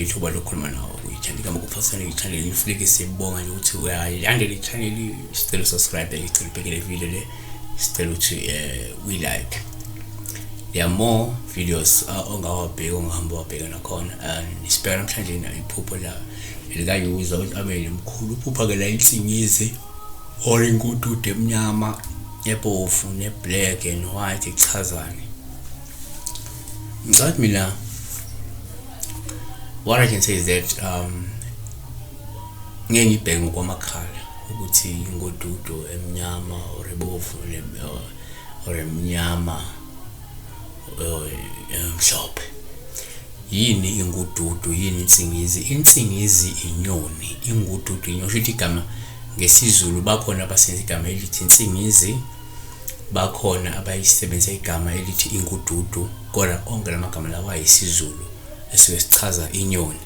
ithuba lokukhuluma nawe kwi-channel igama kuphasana i-channel ifliki. Sibonga nje ukuthi uyayilandela i-channel. Sicela usubscribe, sicela ubheke le video le, sicela ukuthi we like. There are more videos ongawabheka, ongahamba wabheka nakhona. Sibheka namhlanje na iphupho la lika-user ukuthi abe nemkhulu uphupha-ke la insingizi or inkutude emnyama, ebovu ne-black and white, ichazane. Ngicabanga mina, what I can say is that ngeke ngibheke ngokwamakhala ukuthi ingodudo emnyama or ebovu or emnyama or emhlophe. Yini ingududu? Yini insingizi? Insingizi inyoni, ingududu inyoni. Kusho ukuthi igama ngesiZulu bakhona abasebenzisa igama elithi insingizi, bakhona abayisebenzisa igama elithi ingududu, kodwa onke lamagama lawa ayisiZulu esuke sichaza inyoni.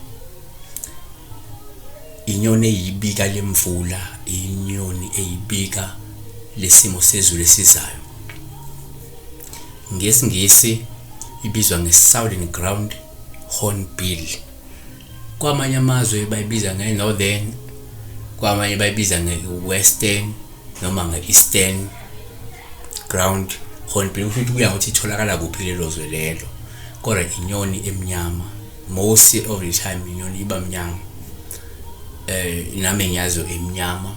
Inyoni eyibika lemvula, inyoni eyibika lesimo sezulu esizayo. NgesiNgisi ibizwa nge-Southern Ground Hornbill. Kwamanye amazwe bayibiza nge-Northern, kwamanye bayibiza nge-Western noma nge-Eastern Ground Hornbill. Kusho ukuthi kuya ngokuthi itholakala kuphi lelo zwe lelo, kodwa inyoni emnyama. Most of the time inyoni iba mnyama. Nami ngiyazi emnyama.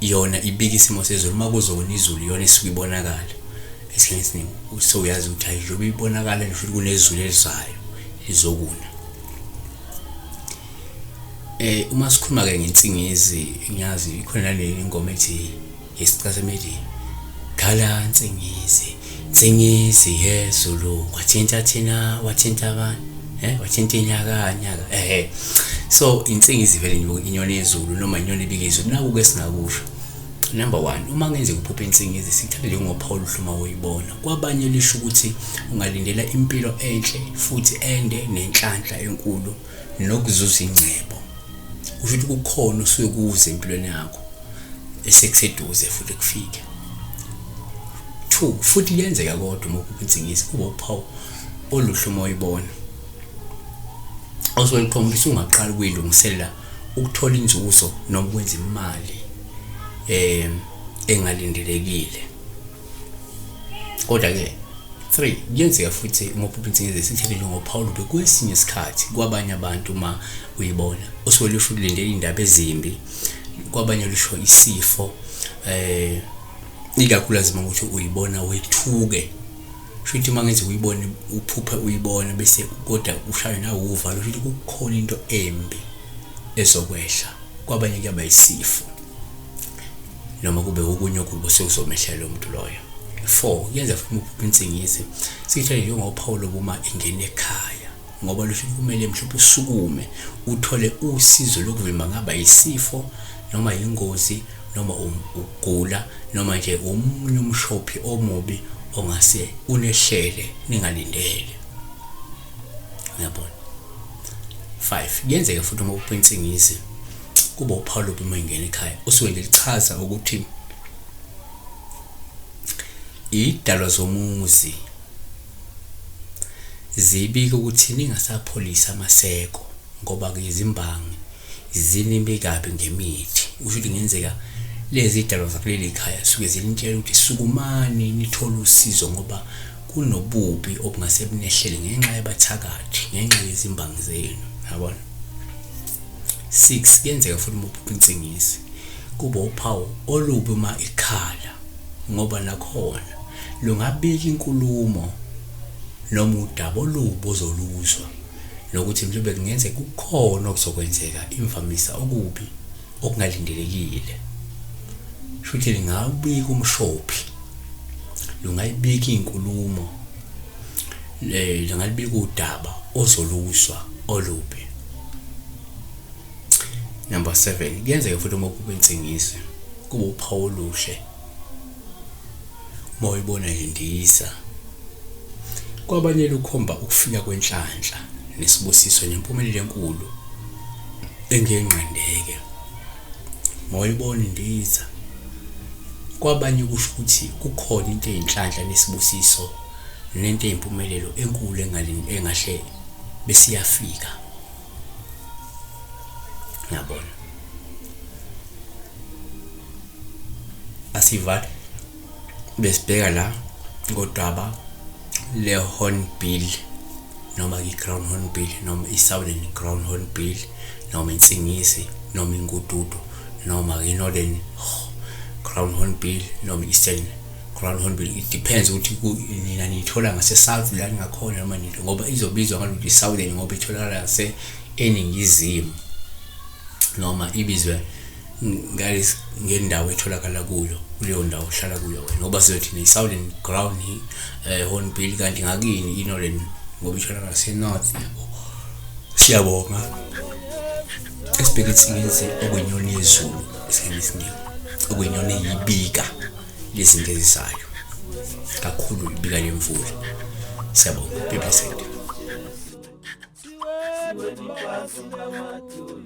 Yona ibika isimo sezulu. Uma kuzona izulu, iyona isuke ibonakala esikhathini esiningi, so uyazi ukuthi hayi, njengoba ibonakala nje, futhi kunezulu elizayo lizokuna. Uma sikhuluma ke ngensingizi, ngiyazi ikhona nale ingoma ethi yesicasamedi, khala nsingizi, nsingizi yezulu, wathinta thina, wathinta abantu, wathinta inyaka nyaka. So insingizi vele inyoni yezulu noma inyoni ebika izulu. Naku ke singakusho. Number 1, uma kungenzeka uphuphe insingizi, sikuthathe njengophawu oluhle uma uyibona. Kwabanye lisho ukuthi ungalindela impilo enhle futhi ende nenhlanhla enkulu nokuzuza ingcebo. Kusho ukuthi kukhona osuke kuze empilweni yakho esekuseduze futhi kufike. 2, futhi kuyenzeka kodwa uma uphupha insingizi kuba uphawu oluhle uma uyibona, osuke lukhombisa ungaqala ukuyilungiselela ukuthola inzuzo noma ukwenza imali engalindelekile. Kodwa ke 3, kuyenzeka futhi uma uphupha insingizi sithethe njengophawu olubi kwesinye isikhathi kwabanye abantu. Uma uyibona, usuke lusho ukulindela iy'ndaba ezimbi, kwabanye lusho isifo, ikakhulukazi uma ukuthi uyibona wethuke. Kusho ukuthi uma ngenzeka uyibone, uphuphe uyibona, bese kodwa ushaywe nawuvalo, kusho ukuthi kukhona into embi ezokwehla. Kwabanye kuyaba isifo noma kube okunye okubi osekuzomehlela lo muntu loyo. 4, kuyenzeka futhi uma uphupha insingizi siyithathe njengophawu lokuma ingene ekhaya, ngoba lusho ukuthi kumele mhlawumbe usukume uthole usizo lokuvimba, ngaba isifo noma ingozi noma ukugula noma nje omunye umshophi omubi ongase unehlele ningalindele, uyabona. 5, kuyenzeka futhi uma uphupha insingizi kuba uphawu lobu uma ingena ekhaya, usuke nje lichaza ukuthi idalwa zomuzi zibika ukuthi ningasapholisa amaseko, ngoba ke izimbangi zinimbi kabi ngemithi. Kusho ukuthi kungenzeka lezi idalwa zakuleli khaya suke zinitshela ukuthi sukumani nithole usizo, ngoba kunobubi obungase bunehlele ngenxa yabathakathi, ngenxa yezimbangi zenu, yabona. 6, kuyenzeka futhi uma uphupha insingizi kuba uphawu olubi uma ikhala, ngoba nakhona lungabika inkulumo noma udaba olubi ozoluzwa, nokuthi mhlawumbe kungenzeka kukhona okuzokwenzeka, imvamisa okubi okungalindelekile. Shuthi lingawubika umshophi, lungayibika iy'nkulumo, lingalibika udaba ozoluzwa olubi. Number 7, kuyenzeka futhi uma uphupha insingizi kuba uphawu oluhle uma uyibona indiza. Kwabanye lukhomba ukufika kwenhlanhla nesibusiso nempumelelo enkulu engenqandeke uma uyibona indiza. Kwabanye kusho ukuthi kukhona into eyinhlanhla nesibusiso nento eyimpumelelo enkulu engahle Bese iyafika. Ngiyabona. Asivale besibheka la ngodaba le-hornbill noma i-ground hornbill noma i-southern ground hornbill noma insingisi noma ingududu noma i-northern ground hornbill noma i-eastern ground hornbill. It depends ukuthi nina niyithola ngase-south la ningakhona noma nini, ngoba izobizwa ngalokuthi i-southern ngoba itholakala ngase eningizimu, noma ibizwe ngendawo etholakala kuyo kuleyo ndawo ohlala kuyo wena, ngoba sizothi ne-southern ground hornbill kanti ngakini i-northern ngoba itholakala se-north, yabo. Siyabonga. Esibheke insingizi okwenyoni yezulu esikhathini esiningi, okwenyoni eyibika lezinto ezizayo kakhulu, ibika lemvula. Siyabonga, be blessed. Siweni phansi namadolo.